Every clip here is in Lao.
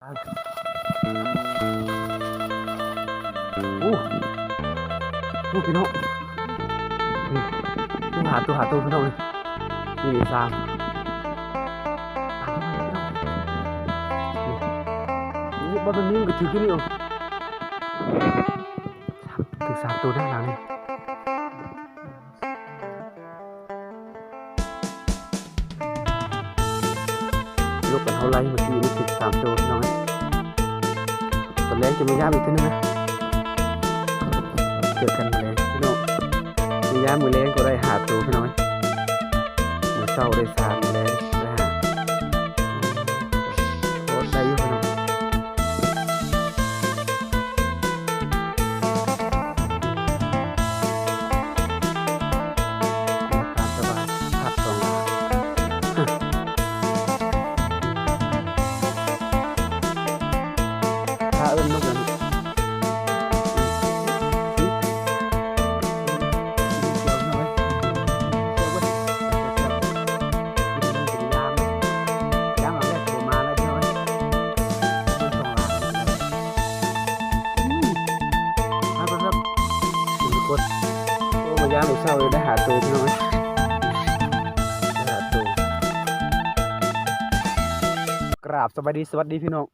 ໂອ້ ໂອ້ ພີ່ນ້ອງ ນີ້ ໂອ້ ຫ້າໂຕ ຫ້າໂຕ ພີ່ນ້ອງເອີຍ ນີ້ ນີ້ ສາມ ໂອ້ ບໍ່ແມ່ນ ນີ້ມັນກໍຖືກຢູ່ນີ້ ໂອ້ ຖືກສາມໂຕນະ ຫຼັງນີ້. ລົກກັນເຮົາໄລ່ເມື່ອກີ້ນີ້ຖືກສາມໂຕພີ່ນ້ອງເອີຍ ຕອນແລງຈະມາຢາມອີກເທື່ອໜຶ່ງນະ ເຈີກັນມື້ແລງພີ່ນ້ອງ ມາຢາມມື້ແລງກໍໄດ້ຫ້າໂຕພີ່ນ້ອງເອີຍ ມື້ເຊົ້າໄດ້ສາມ ມື້ແລງໄດ້ຫ້າ ໂອ້ ໄດ້ຢູ່ພີ່ນ້ອງ. ໂອ້ ມາຢາມມື້ເຊົ້າໄດ້ຫ້າໂຕພີ່ນ້ອງເອີຍ ໄດ້ຫ້າໂຕ. ກາບສະບາຍດີ ສະຫວັດດີພີ່ນ້ອງ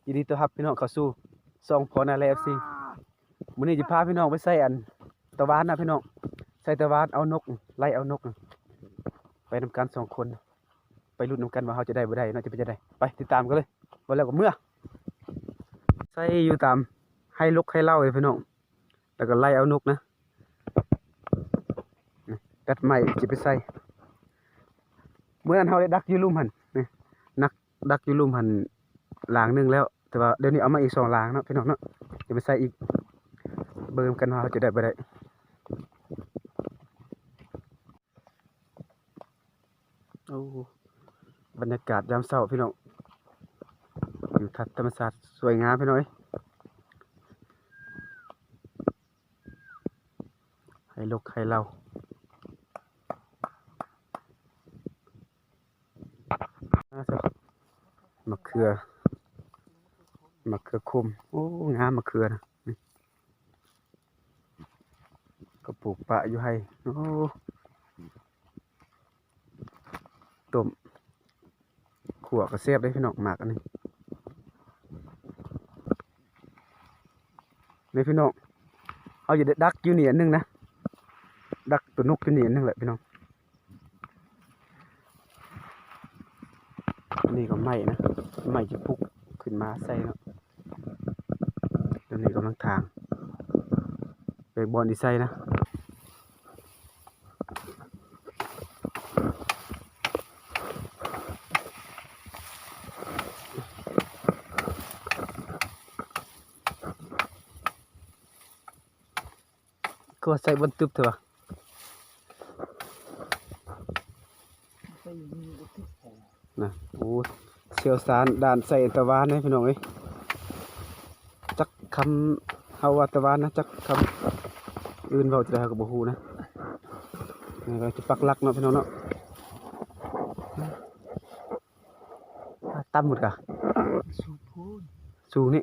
ຍິນດີຕ້ອນຮັບພີ່ນ້ອງເຂົ້າສູ່ຊ່ອງພໍ່ນາແລ ເອັຟຊີ. ມື້ນີ້ຈະພາພີ່ນ້ອງໄປໃສ່ອັນຕາຫວານນະພີ່ນ້ອງ ໃສ່ຕາຫວານເອົານົກ ໄລ່ເອົານົກ ໄປນຳກັນສອງຄົນ ໄປລຸ້ນນຳກັນວ່າເຮົາຈະໄດ້ບໍ່ໄດ້ເນາະ ຈະເປັນຈັ່ງໃດ ໄປຕິດຕາມກັນເລີຍ. ວ່າແລ້ວກໍເມືອ ໃສ່ຢູ່ຕາມໄຮ່ລົກໄຮ່ເລົ້າເດ້ພີ່ນ້ອງ ແລ້ວກໍໄລ່ເອົານົກນະ ຕັດໄມ້ຈະໄປໃສ່ ມື້ນັ້ນເຮົາໄດ້ດັກຢູ່ລຸ່ມຫັ້ນ ນີ້ ນັກ ດັກຢູ່ລຸ່ມຫັ້ນຫຼາງໜຶ່ງແລ້ວ ແຕ່ວ່າດຽວນີ້ເອົາມາອີກສອງຫຼາງເນາະພີ່ນ້ອງເນາະ ຈະໄປໃສ່ອີກ ເບິ່ງນຳກັນວ່າເຮົາຈະໄດ້ບໍ່ໄດ້. ໂອ້ ບັນຍາກາດຍາມເຊົ້າພີ່ນ້ອງ ທິວທັດທຳມະຊາດສວຍງາມພີ່ນ້ອງເອີຍ ໄຮ່ລົກໄຮ່ເລົ້າ. ມະເຂືອ ມະເຂືອຂົມ ໂອ້ ງາມມະເຂືອນະ ນີ້ ກໍປູກປະຢູ່ໄຮ່ ໂອ້ ຕົ້ມ ຂົ້ວກໍແຊບເດ້ພີ່ນ້ອງ ໝາກອັນນີ້ ນີ້ພີ່ນ້ອງ ເຮົາຈະໄດ້ດັກຢູ່ນີ້ອັນໜຶ່ງນະ ດັກໂຕນົກຢູ່ນີ້ອັນໜຶ່ງແຫຼະພີ່ນ້ອງ. ອັນນີ້ກໍໄມ້ນະ ໄມ້ຈະປຸກຂຶ້ນມາໃສ່ເນາະ ຕົວນີ້ກຳລັງຖາງ ເປັນບ່ອນທີ່ໃສ່ນະ. ຄືວ່າໃສ່ບ່ອນຕຶບແທ້ວະ ນະ. ໂອ້ ຊ່ຽວຊານດ້ານໃສ່ຕາຫວານເດ້ພີ່ນ້ອງເອີຍ ຈັກຄຳ ເຮົາວ່າຕາຫວານນະ ຈັກຄຳອື່ນເວົ້າຈັ່ງໃດເຮົາກໍບໍ່ຮູ້ນະ. ນີ້ກໍຈະປັກຫຼັກເນາະພີ່ນ້ອງເນາະ ຕ່ຳໝົດກະ ສູງພຸ້ນ ສູງນີ້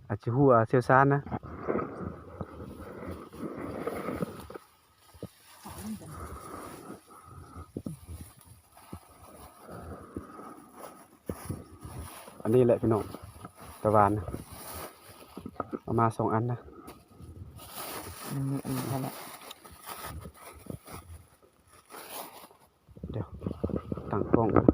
ອາດຈະຮູ້ວ່າຊ່ຽວຊານນະ. ອັນນີ້ແຫຼະພີ່ນ້ອງ ຕາຫວານ ເອົາມາສອງອັນນະ ອັນນີ້ອັນນີ້ຫັ້ນແຫຼະ. ດຽວຕັ້ງກ້ອງກ່ອນ.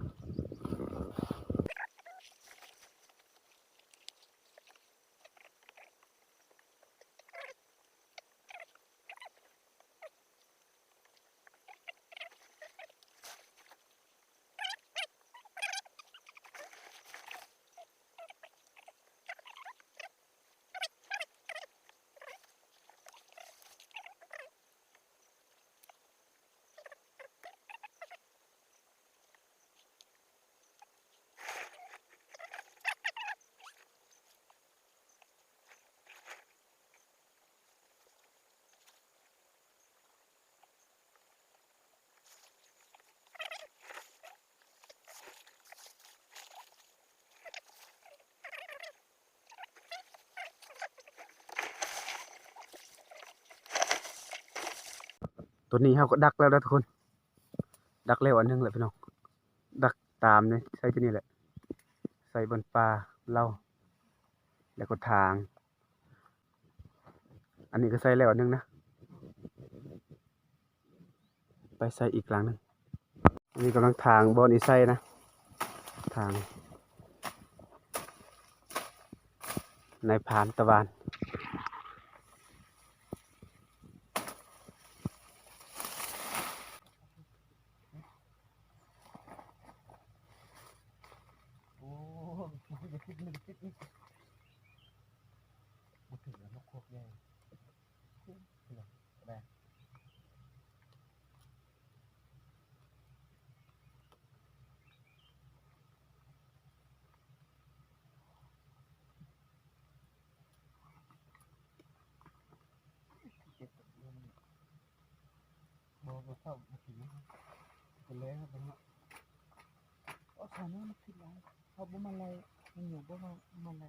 ຕົວນີ້ເຮົາກໍດັກແລ້ວນະທຸກຄົນ ດັກແລ້ວອັນໜຶ່ງແຫຼະພີ່ນ້ອງ ດັກຕາມນີ້ ໃສ່ຕົວນີ້ແຫຼະ ໃສ່ບ່ອນປາເລົາ ແລ້ວກໍຖາງ ອັນນີ້ກໍໃສ່ແລ້ວອັນໜຶ່ງນະ ໄປໃສ່ອີກຫຼັງໜຶ່ງ. ອັນນີ້ກຳລັງຖາງບ່ອນອີ່ໃສ່ນະ ຖາງນາຍພານຕາຫວານ. ໂອ້ ບໍ່ຖືກແລ້ວ ນົກຄວກໃຫຍ່. ບໍ່ ບໍ່ເຂົ້າ ບໍ່ກິນ ກິນແລ້ວເນາະ. ໂອ້ ຂາວໜ້ອຍມັນຜິດຫຼາຍ ເຮົາບໍ່ມາໄລ່ ມັນຫຍັງບໍ່ມາ ມາໄລ່.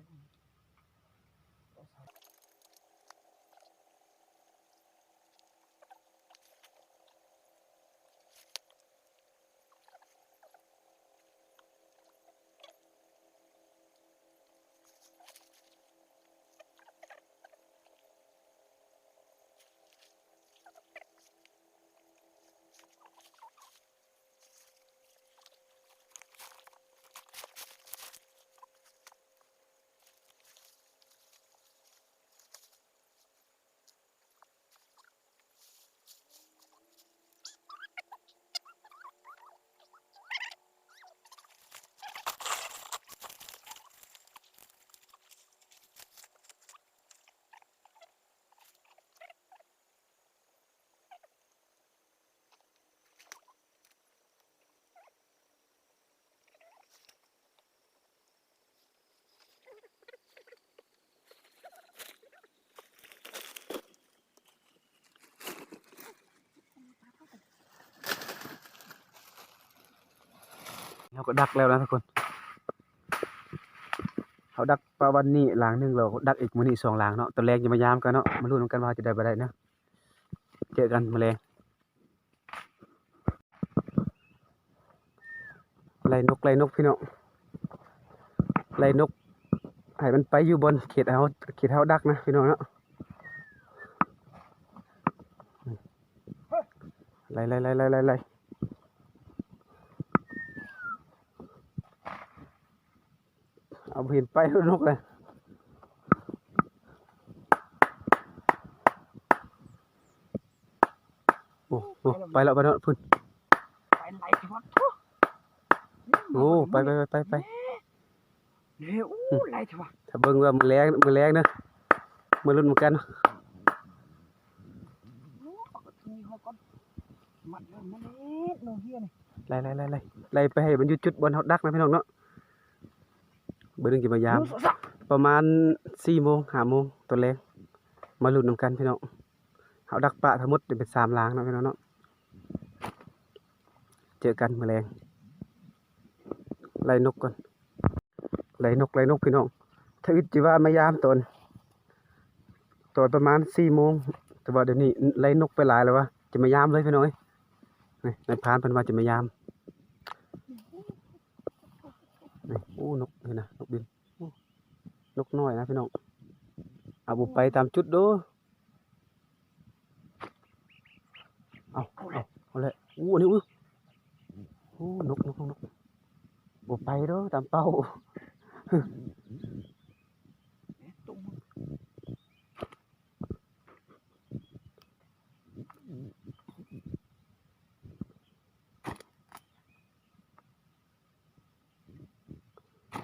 ເຮົາກໍດັກແລ້ວນະທຸກຄົນ ເຮົາດັກປະມານນີ້ຫຼັງໜຶ່ງ ແລ້ວດັກອີກມື້ນີ້ສອງຫຼັງເນາະ. ຕອນແລງຈະມາຢາມກັນເນາະ ມາລຸ້ນນຳກັນວ່າເຮົາຈະໄດ້ບໍ່ໄດ້ນະ. ເຈີກັນມື້ແລງ. ໄລ່ນົກ ໄລ່ນົກພີ່ນ້ອງ ໄລ່ນົກໃຫ້ມັນໄປຢູ່ບ່ອນເຂດເຮົາ ເຂດເຮົາດັກນະພີ່ນ້ອງເນາະ. ໄລ່ ໄລ່ ໄລ່ ໄລ່ ໄລ່ ໄລ່ ເອົາ ບໍ່ເຫັນໄປແລ້ວນົກເລີຍ. ໂອ້ ໂອ້ ໄປແລ້ວ ໄປແລ້ວພຸ້ນ. ໄປໄຫຼເທວະ. ໂອ້ ໄປ ໄປ ໄປ ໄປ ເດ້. ໂອ້ ໄຫຼເທວະ. ຖ້າເບິ່ງວ່າມື້ແລງ ມື້ແລງເດີ ມາລຸ້ນນຳກັນ. ໂອ້ ເອົາຕົວນີ້ຮອດກ່ອນ. ມັດເລີຍ ມາເລີຍ ນ້ອງເຮຍນີ້. ໄລ່ ໄລ່ ໄລ່ ໄລ່ ໄລ່ໄປໃຫ້ມັນຢູ່ຈຸດບ່ອນເຮົາດັກນະພີ່ນ້ອງເນາະ. ມື້ໜຶ່ງຈະມາຢາມ ປະມານສີ່ໂມງ ຫ້າໂມງຕອນແລງ ມາລຸ້ນນຳກັນພີ່ນ້ອງ. ເຮົາດັກປະທັງໝົດເປັນສາມຫຼັງເນາະພີ່ນ້ອງເນາະ. ເຈີກັນມື້ແລງ ໄລ່ນົກກ່ອນ ໄລ່ນົກ ໄລ່ນົກພີ່ນ້ອງ. ທຳອິດຊິວ່າມາຢາມຕອນ ຕອນປະມານສີ່ໂມງ ແຕ່ວ່າດຽວນີ້ໄລ່ນົກໄປຫຼາຍແລ້ວວ່າ ຈະມາຢາມເລີຍພີ່ນ້ອງເອີຍ. ນີ້ນາຍພານເພິ່ນວ່າຈະມາຢາມ. ນີ້ ໂອ້ ນົກ ເຫັນນະ ນົກບິນ. ໂອ້ ນົກນ້ອຍນະພີ່ນ້ອງ. ເອົາ ບໍ່ໄປຕາມຈຸດເດີ. ເອົາ ເອົາ ເອົາແຫຼະ. ໂອ້ ອັນນີ້ ໂອ້ ນົກ ນົກ ນົກ ນົກ ບໍ່ໄປເດີຕາມເປົ້າ.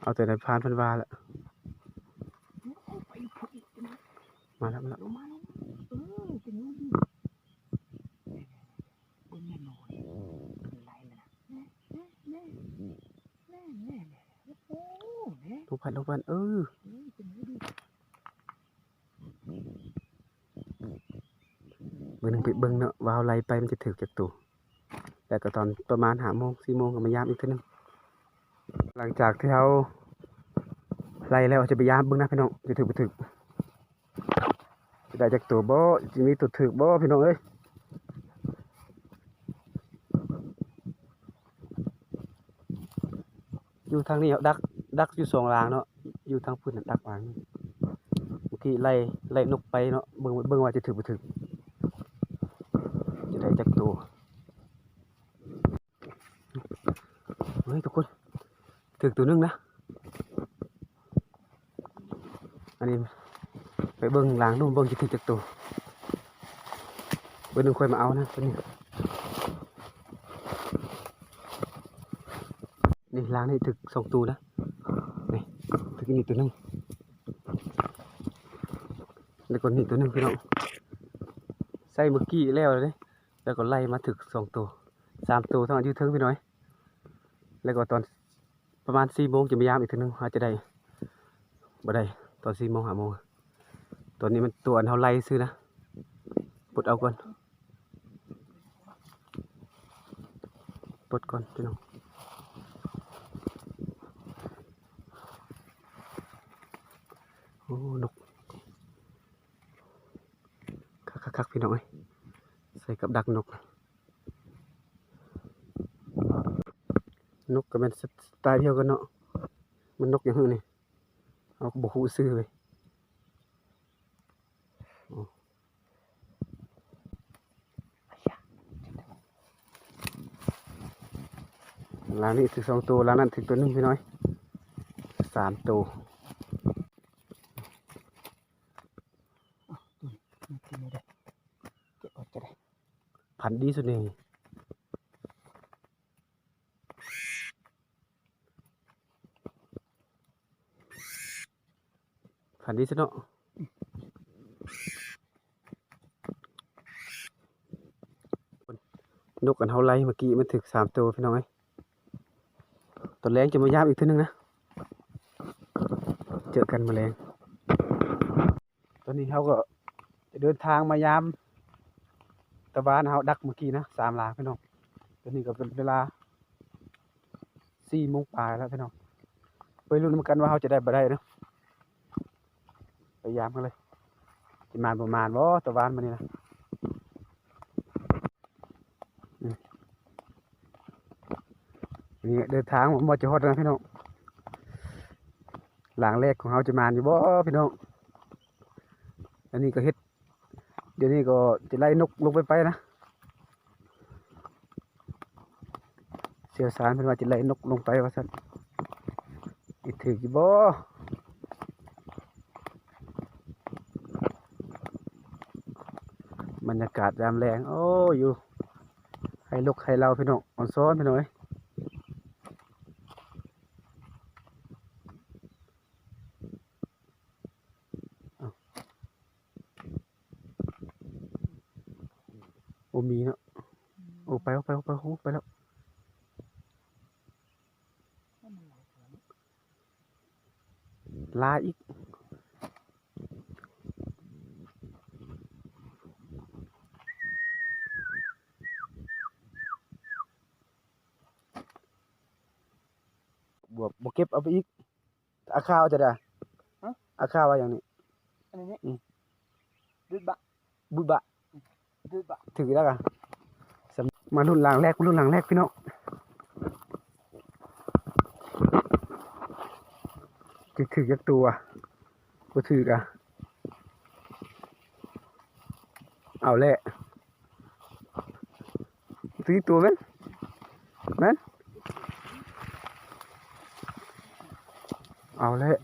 ເອົາແຕ່ນາຍພານເພິ່ນວ່າແຫຼະ. ມາແລ້ວ ມາແລ້ວ. ເບິ່ງແມ່ນ້ອຍ ເປັນໄລແລ້ວນະ. ລູກພັນ ລູກພັນ ເອີ. ມື້ໜຶ່ງໄປເບິ່ງເນາະ ວ່າເຮົາໄລ່ໄປມັນຈະຖືກຈັກໂຕ. ແລ້ວກໍຕອນປະມານຫ້າໂມງ ສີ່ໂມງກໍມາຢາມອີກເທື່ອໜຶ່ງ. ຫຼັງຈາກທີ່ເຮົາໄລ່ແລ້ວ ຈະໄປຢາມເບິ່ງນະພີ່ນ້ອງ ຈະຖືກບໍ່ຖືກ ຈະໄດ້ຈັກໂຕບໍ່ ຈະມີໂຕຖືກບໍ່ພີ່ນ້ອງເອີຍ. ຢູ່ທາງນີ້ດັກ ດັກຢູ່ສອງຫຼັງເນາະ ຢູ່ທາງພຸ້ນດັກຫຼັງໜຶ່ງ. ເມື່ອກີ້ໄລ່ ໄລ່ນົກໄປເນາະ ເບິ່ງ ເບິ່ງວ່າຈະຖືກບໍ່ຖືກ ຈະໄດ້ຈັກໂຕ. ເຮີ້ຍ ທຸກຄົນ ຖືກໂຕໜຶ່ງນະ. ອັນນີ້ໄປເບິ່ງຫຼັງດູ ເບິ່ງຊິຖືກຈັກໂຕ. ເບິ່ງໜຶ່ງ ຂ້ອຍມາເອົານະ ຕົວນີ້. ນີ້ ຫຼັງນີ້ຖືກສອງໂຕນະ. ນີ້ ຖືກນີ້ໂຕໜຶ່ງ ແລ້ວກໍນີ້ໂຕໜຶ່ງ ພີ່ນ້ອງ. ໃສ່ເມື່ອກີ້ແລ້ວເດ້ ແລ້ວກໍໄລ່ມາຖືກສອງໂຕ ສາມໂຕ ທັງຢູ່ເທິງ ພີ່ນ້ອງ. ແລ້ວກໍຕອນ ປະມານສີ່ໂມງຈະມາຢາມອີກເທື່ອໜຶ່ງ ວ່າຈະໄດ້ບໍ່ໄດ້ ຕອນສີ່ໂມງ ຫ້າໂມງ. ຕອນນີ້ມັນຕົວອັນເຮົາໄລ່ຊື່ນະ ປົດເອົາກ່ອນ ປົດກ່ອນພີ່ນ້ອງ. ໂອ້ ນົກ ຄັກໆໆ ພີ່ນ້ອງເອີຍ ໃສ່ກັບດັກນົກ. ນົກກໍແມ່ນສະ ສະໄຕລ໌ດຽວກັນເນາະ. ມັນນົກຫຍັງຫືນີ້? ເຮົາກໍບໍ່ຮູ້ຊື່ເວີຍ. ໂອ້ ຫຼັງນີ້ຖືກສອງໂຕ ຫຼັງນັ້ນຖືກໂຕໜຶ່ງ ພີ່ນ້ອງ ສາມໂຕ. ຝັນດີສຸດນີ້. ຝັນດີຊະເນາະ. ນົກອັນເຮົາໄລ່ເມື່ອກີ້ມັນຖືກສາມໂຕ ພີ່ນ້ອງເອີຍ. ຕອນແລງຈະມາຢາມອີກເທື່ອໜຶ່ງນະ. ເຈີກັນມື້ແລງ. ຕອນນີ້ເຮົາກໍຈະເດີນທາງມາຢາມຕາວານເຮົາດັກເມື່ອກີ້ນະ ສາມຫຼັງ ພີ່ນ້ອງ. ຕອນນີ້ກໍເປັນເວລາສີ່ໂມງປາຍແລ້ວ ພີ່ນ້ອງ. ໄປລຸ້ນນຳກັນວ່າເຮົາຈະໄດ້ບໍ່ໄດ້ເນາະ. ໄປຢາມກັນເລີຍ ຊິໝານບໍ່ໝານບໍ່ຕາວານມື້ນີ້ນະ. ນີ້ເດີນທາງມາຮອດ ຈະຮອດແລ້ວພີ່ນ້ອງ. ຫຼັງແລກຂອງເຮົາຈະໝານຢູ່ບໍ່ພີ່ນ້ອງ? ອັນນີ້ກໍເຮັດ ດຽວນີ້ກໍຈະໄລ່ນົກລົງໄປໄປນະ. ຊ່ຽວຊານເພິ່ນວ່າຈະໄລ່ນົກລົງໄປວ່າຊັ້ນ. ຊິຖືກຢູ່ບໍ່? ບັນຍາກາດຍາມແລງ ໂອ້ ຢູ່ໄຮ່ລົກໄຮ່ເລົ້າ ພີ່ນ້ອງ ອອນຊອນ ພີ່ນ້ອງເອີຍ. ອ້າວ ບໍ່ມີເນາະ. ໂອ້ ໄປ ໄປ ໄປ ໄປແລ້ວ. ຫຼາຍອີກ. ບໍ່ ບໍ່ເກັບເອົາໄປອີກ. ອາຄາວ່າຈະໄດ້ ຮະ? ອາຄາວ່າຫຍັງນີ້? ອັນນີ້ ອືມ ບຶດບະ ບຶດບະ. ຖືກແລ້ວກະ ມາລຸ້ນຫຼັງແລກ ມາລຸ້ນຫຼັງແລກພີ່ນ້ອງ. ຈະຖືກຈັກໂຕ ບໍ່ຖືກກະ ເອົາແຫຼະ. ຖືກໂຕແມ່ນ ແມ່ນ ເອົາແຫຼະ.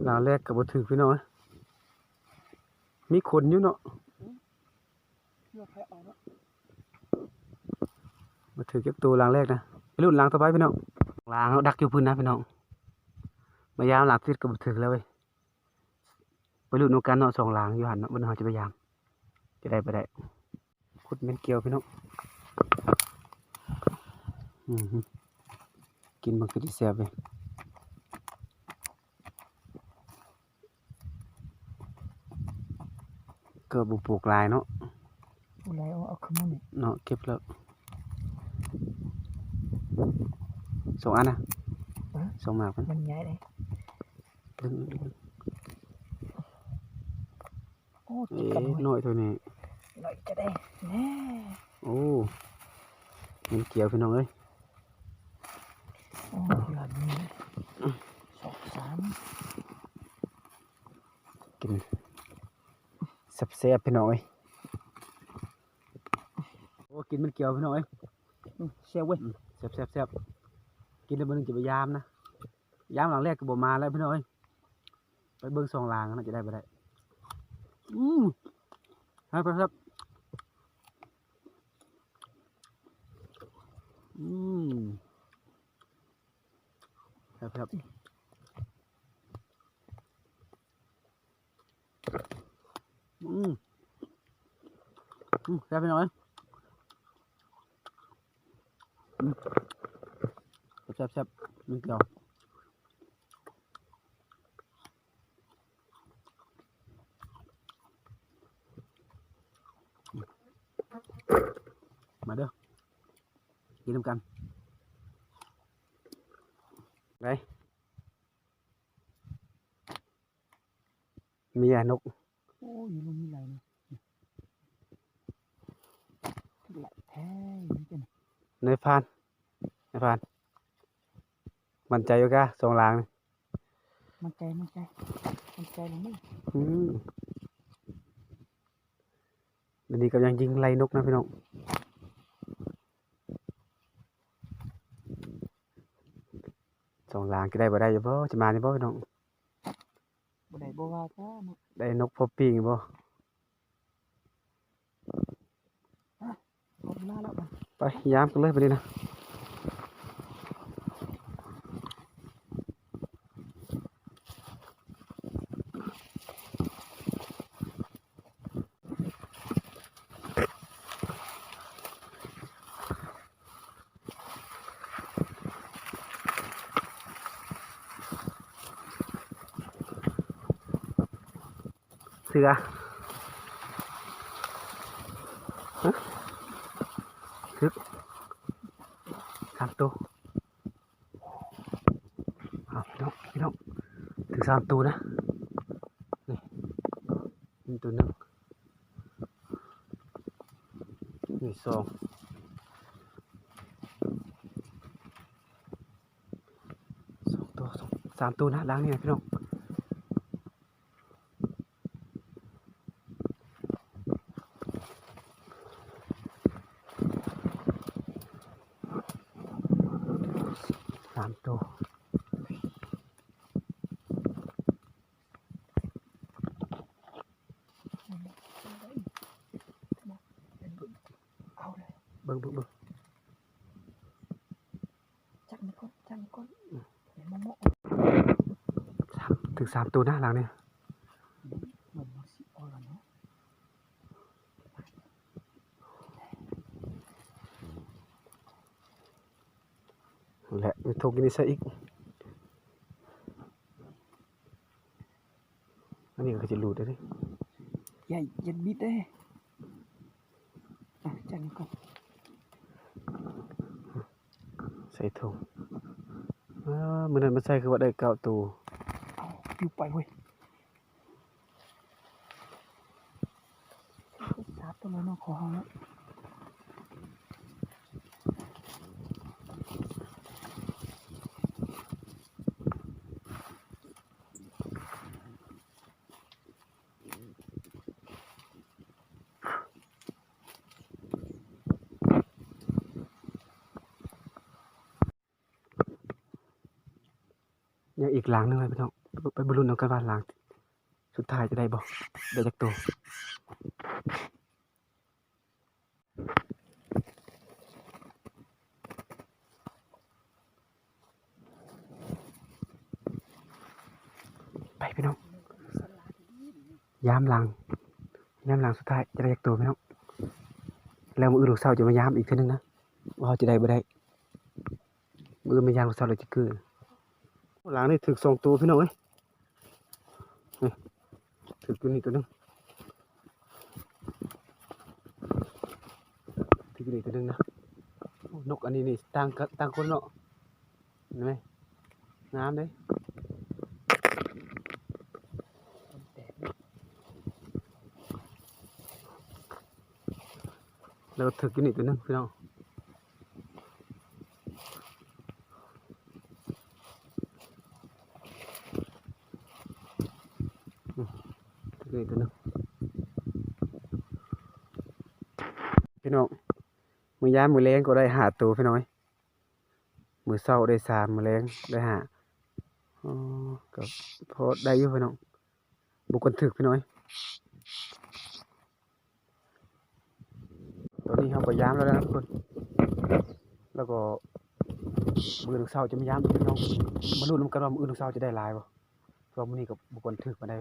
ຫຼັງແລກກໍບໍ່ຖືກພີ່ນ້ອງເອີຍ. ມີຄົນຢູ່ເນາະ. ບໍ່ຖືກຈັກໂຕຫຼັງແລກນະ. ໄປລຸ້ນຫຼັງຕໍ່ໄປພີ່ນ້ອງ. ຫຼັງເຮົາດັກຢູ່ພຸ້ນນະພີ່ນ້ອງ. ມາຢາມຫຼັງຕິດກໍບໍ່ຖືກແລ້ວເວີຍ. ໄປລຸ້ນນຳກັນເນາະ ສອງຫຼັງຢູ່ຫັ້ນເນາະ. ມື້ນີ້ເຮົາຈະໄປຢາມ ຈະໄດ້ບໍ່ໄດ້. ຂຸດແມ່ນກ່ຽວພີ່ນ້ອງ. ອື ກິນມັນຄືຊິແຊບເວີຍ. ກໍບໍ່ປູກຫຼາຍເນາະ. ບໍ່ຫຼາຍ ເອົາ ເອົາຂຶ້ນມານີ້ເນາະ. ເກັບແລ້ວ. ສອງອັນນະ ເອີ ສອງໝາກມັນ ມັນໃຫຍ່ເດ້ ດຶງ ດຶງ ໂອ້ ເອີ ຕິດກັນເວີ້ຍ ນ້ອຍເທົ່ານີ້ ນ້ອຍຈະໄດ້ແນ່ ໂອ້ ມັນກຽວ ພີ່ນ້ອງເອີຍ ໂອ້ ຍອດນີ້ ສອງ ສາມ ກິນແຊບໆ ພີ່ນ້ອງເອີຍ ໂອ້ ກິນມັນກຽວ ພີ່ນ້ອງເອີຍ ອືມ ແຊບເວີ້ຍ ອືມ ແຊບໆໆ ກິນແລ້ວມື້ໜຶ່ງຈະໄປຢາມນະ ຢາມຫຼັງແລກກໍບໍ່ມາແລ້ວ ພີ່ນ້ອງເອີຍ ໄປເບິ່ງສອງຫຼັງນະ ຈະໄດ້ບໍ່ໄດ້ ອືມ ແຊບໆໆ ອືມ ແຊບໆ ອືມ ອືມ ແຊບ ພີ່ນ້ອງເອີຍ ອືມ ແຊບໆ ມັນກຽວ ມາເດີ ກິນນຳກັນ ໄດ້ ເມຍນົກ ໂອ້ຍ ຢູ່ລົງມີຫຼາຍເນາະ ຫຼາຍແທ້ ນີ້ເປັນ ນາຍພານ ນາຍພານ ໝັ້ນໃຈຢູ່ກະ ສອງຫຼັງນີ້ ໝັ້ນໃຈ ໝັ້ນໃຈ ໝັ້ນໃຈແລ້ວນີ້ ອືມ ດຽວນີ້ກຳລັງຍິງໄລ່ນົກນະ ພີ່ນ້ອງ ສອງຫຼັງຈະໄດ້ບໍ່ໄດ້ຢູ່ບໍ່ ຈະມາຢູ່ບໍ່ ພີ່ນ້ອງ ບໍ່ໄດ້ບໍ່ວ່າກັນເນາະ ໄດ້ນົກພໍປີ້ງຢູ່ບໍ່ ອ່ະ ໝົດເວລາແລ້ວບັດ ໄປ ຍາມກັນເລີຍບັດນີ້ນະ ເສືອ ຮະ ຖືກ ສາມໂຕ ເອົາ ພີ່ນ້ອງ ພີ່ນ້ອງ ຖືກສາມໂຕນະ ນີ້ ນີ້ໂຕໜຶ່ງ ນີ້ສອງ ສອງໂຕ ສອງ ສາມໂຕນະ ຫຼັງນີ້ນະ ພີ່ນ້ອງ ສາມໂຕ ເບິ່ງ ເບິ່ງ ເບິ່ງ ຈັບນີ້ກ່ອນ ຈັບນີ້ກ່ອນ ອືມ ຖືກສາມໂຕນະ ຫຼັງນີ້ ແລະ ມີທົງຢູ່ນີ້ໃສ່ອີກ ອັນນີ້ກໍຄືຈະຫຼຸດເດ້ ຢ່າ ຢ່າບິດເດ້ ອ່ະ ຈັບນີ້ກ່ອນ ໃສ່ຖົງ ເອີ ມື້ນັ້ນມາໃສ່ຄືວ່າໄດ້ເກົ້າໂຕ ເອົາ ປິວໄປເວີ້ຍ ສາບຕົວເລີຍເນາະ ຂໍຮ້ອງເນາະ ຍັງອີກຫຼັງໜຶ່ງເລີຍພີ່ນ້ອງ ໄປ ໄປລຸ້ນນຳກັນວ່າຫຼັງສຸດທ້າຍຈະໄດ້ບໍ່ ໄດ້ຈັກໂຕ. ໄປພີ່ນ້ອງ ຍາມຫຼັງ ຍາມຫຼັງສຸດທ້າຍຈະໄດ້ຈັກໂຕພີ່ນ້ອງ ແລ້ວມື້ອື່ນເຊົ້າຈະມາຍາມອີກເທື່ອໜຶ່ງນະ ວ່າເຮົາຈະໄດ້ບໍ່ໄດ້ ມື້ອື່ນມາຍາມເຊົ້າແລ້ວຈະຄື ຫຼັງນີ້ຖືກສອງໂຕພີ່ນ້ອງເອີຍ. ນີ້ ຖືກຢູ່ນີ້ຕົວໜຶ່ງ ຖືກຢູ່ນີ້ຕົວໜຶ່ງນະ ໂອ້ ນົກອັນນີ້ນີ້ຕ່າງກັນ ຕ່າງຄົນເນາະ ເຫັນໄໝ? ງາມເດ້. ແລ້ວກໍຖືກຢູ່ນີ້ຕົວໜຶ່ງພີ່ນ້ອງ. ອືມ ນີ້ຕົວໜຶ່ງ ພີ່ນ້ອງ. ມື້ຍາມມື້ແລງກໍໄດ້ຫ້າໂຕພີ່ນ້ອງເອີຍ, ມື້ເຊົ້າໄດ້ສາມ ມື້ແລງໄດ້ຫ້າ. ອໍ ກໍພໍໄດ້ຢູ່ພີ່ນ້ອງ, ບໍ່ກວນຖືກພີ່ນ້ອງເອີຍ. ຕອນນີ້ເຮົາກໍຍາມແລ້ວນະທຸກຄົນ, ແລ້ວກໍມື້ອື່ນເຊົ້າຈະມາຍາມອີກພີ່ນ້ອງ. ມາລຸ້ນນຳກັນວ່າມື້ອື່ນເຊົ້າຈະໄດ້ຫຼາຍບໍ່, ເພາະວ່າມື້ນີ້ກໍບໍ່ກວນຖືກປານໃດ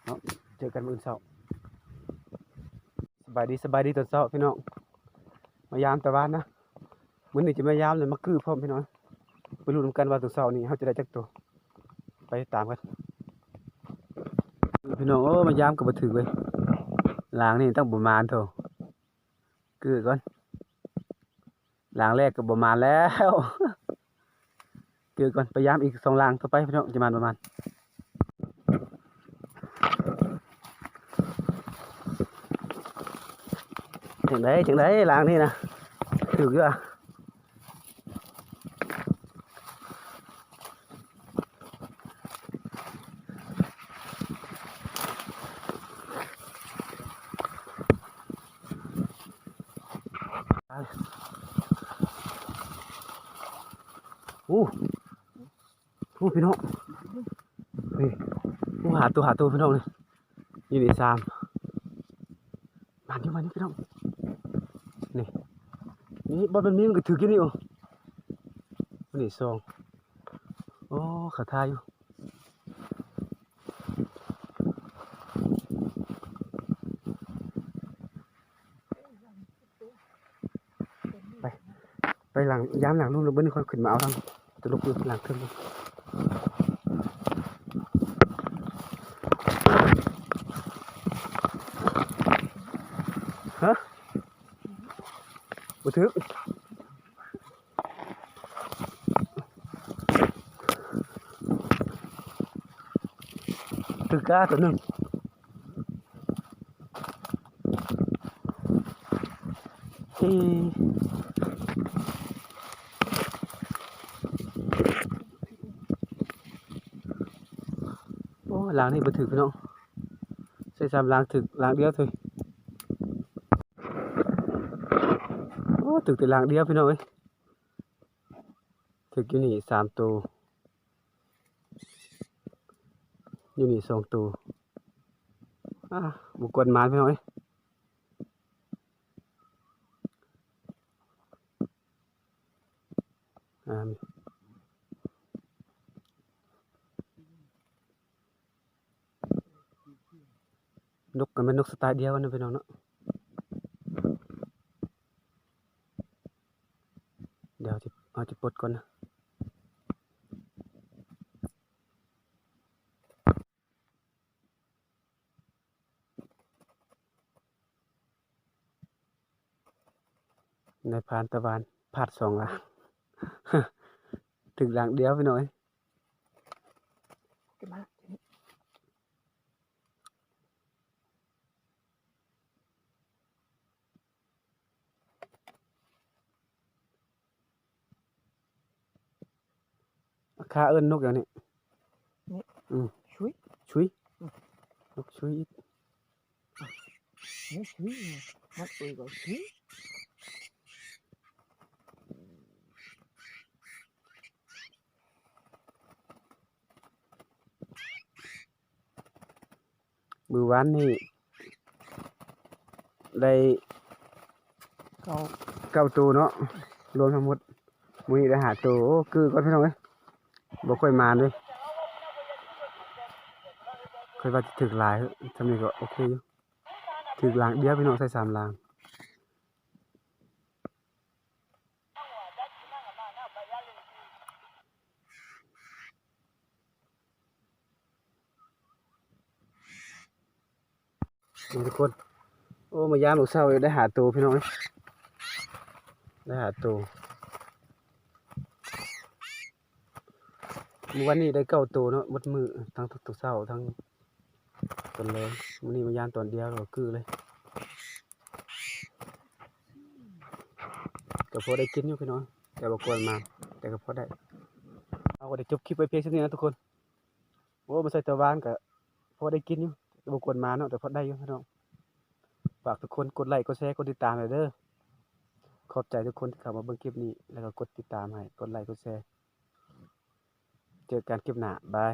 ເນາະ. ເຈີກັນມື້ອື່ນເຊົ້າ. ສະບາຍດີ ສະບາຍດີຕອນເຊົ້າພີ່ນ້ອງ, ມາຍາມຕາວານນະ. ມື້ນີ້ຈະມາຍາມແລ້ວມາກື້ພ້ອມພີ່ນ້ອງ, ໄປລຸ້ນນຳກັນວ່າຕອນເຊົ້ານີ້ເຮົາຈະໄດ້ຈັກໂຕ. ໄປຕາມກັນພີ່ນ້ອງ. ໂອ້ ມາຍາມກໍບໍ່ຖືກເວີຍ, ລາງນີ້ຕ້ອງປະມານໂທ. ກື້ກ່ອນ, ລາງແລກກໍບໍ່ມານແລ້ວ. ຈື່ກ່ອນ, ໄປຍາມອີກສອງລາງຕໍ່ໄປພີ່ນ້ອງ, ຈະມານບໍ່ມານ. ຈັ່ງໃດ ຈັ່ງໃດ ລາງນີ້ນະ ຖືກຢູ່ອະ. ໂອ້ ໂອ້ ພີ່ນ້ອງ ນີ້ ໂອ້ ຫ້າໂຕ ຫ້າໂຕພີ່ນ້ອງ ນີ້ ນີ້ ນີ້ ສາມ ມານີ້ ມານີ້ພີ່ນ້ອງ ນີ້ ນີ້ ບໍ່ແມ່ນມີ ມັນກໍຖືກຢູ່ນີ້ ໂອ້ ນີ້ ສອງ ໂອ້ ເຂົ້າທ່າຢູ່. ໄປ ໄປຫຼັງ ຍາມຫຼັງລຸ່ມ ແລ້ວເບິ່ງ ຄ່ອຍຂຶ້ນມາເອົາທາງ ຕະລຸກຢູ່ຫຼັງເທິງ. ຮະ ບໍ່ຖືກ ຖືກກາຕົວໜຶ່ງ. ໂອ້ ລາງນີ້ບໍ່ຖືກພີ່ນ້ອງ ໃສ່ສາມລາງ ຖືກລາງດຽວເທື່ອ. ໂອ້ ຖືກແຕ່ລາງດຽວພີ່ນ້ອງເອີຍ. ຖືກຢູ່ນີ້ສາມໂຕ ຢູ່ນີ້ສອງໂຕ. ອາ ບໍ່ກວນໝານພີ່ນ້ອງເອີຍ. ອາ ນົກກໍແມ່ນນົກສະໄຕດຽວກັນນະພີ່ນ້ອງເນາະ. ດຽວເຮົາຈະປົດກ່ອນນະ. ນາຍພານຕາຫວານ ພາດສອງລາງ ຖືກລາງດຽວພີ່ນ້ອງເອີຍ. ຂ້າເອີ້ນນົກຫຍັງນີ້? ນີ້ ອືມ ຊຸຍ ຊຸຍ ອືມ ນົກຊຸຍ ນີ້ຊຸຍ ມັນເອີ້ນວ່າຊຸຍ. ມື້ວານນີ້ໄດ້ເກົ້າ ເກົ້າໂຕເນາະ ລວມທັງໝົດ ມື້ນີ້ໄດ້ຫ້າໂຕ. ໂອ້ ຄືກ່ອນພີ່ນ້ອງເອີຍ ບໍ່ຄ່ອຍມານເດ້. ຂ້ອຍວ່າຈະຖືກຫຼາຍ ສ່ຳນີ້ກໍໂອເຄຢູ່ ຖືກລາງດຽວພີ່ນ້ອງ ໃສ່ສາມລາງ. ນີ້ທຸກຄົນ ໂອ້ ມາຢາມມື້ເຊົ້າໄດ້ຫ້າໂຕພີ່ນ້ອງເອີຍ. ໄດ້ຫ້າໂຕ. ມື້ວານນີ້ໄດ້ເກົ້າໂຕເນາະ ໝົດມື້ ທັງຕອນເຊົ້າ ທັງຕອນແລງ. ມື້ນີ້ມາຢາມຕອນດຽວກໍຄືເລີຍ. ກໍພໍໄດ້ກິນຢູ່ພີ່ນ້ອງ ແຕ່ບໍ່ກວນມານ ແຕ່ກໍພໍໄດ້. ເຮົາກໍໄດ້ຈົບຄລິບໄວ້ພຽງສ່ຳນີ້ນະທຸກຄົນ. ໂອ້ ມາໃສ່ຕາວານກໍພໍໄດ້ກິນຢູ່ ແຕ່ບໍ່ກວນມານເນາະ ແຕ່ພໍໄດ້ຢູ່ພີ່ນ້ອງ. ຝາກທຸກຄົນກົດໄລ ກົດແຊ ກົດຕິດຕາມໃຫ້ເດີ. ຂອບໃຈທຸກຄົນທີ່ເຂົ້າມາເບິ່ງຄລິບນີ້ ແລ້ວກໍກົດຕິດຕາມໃຫ້ ກົດໄລ ກົດແຊ. ເຈີກັນຄລິບໜ້າ ບາຍ.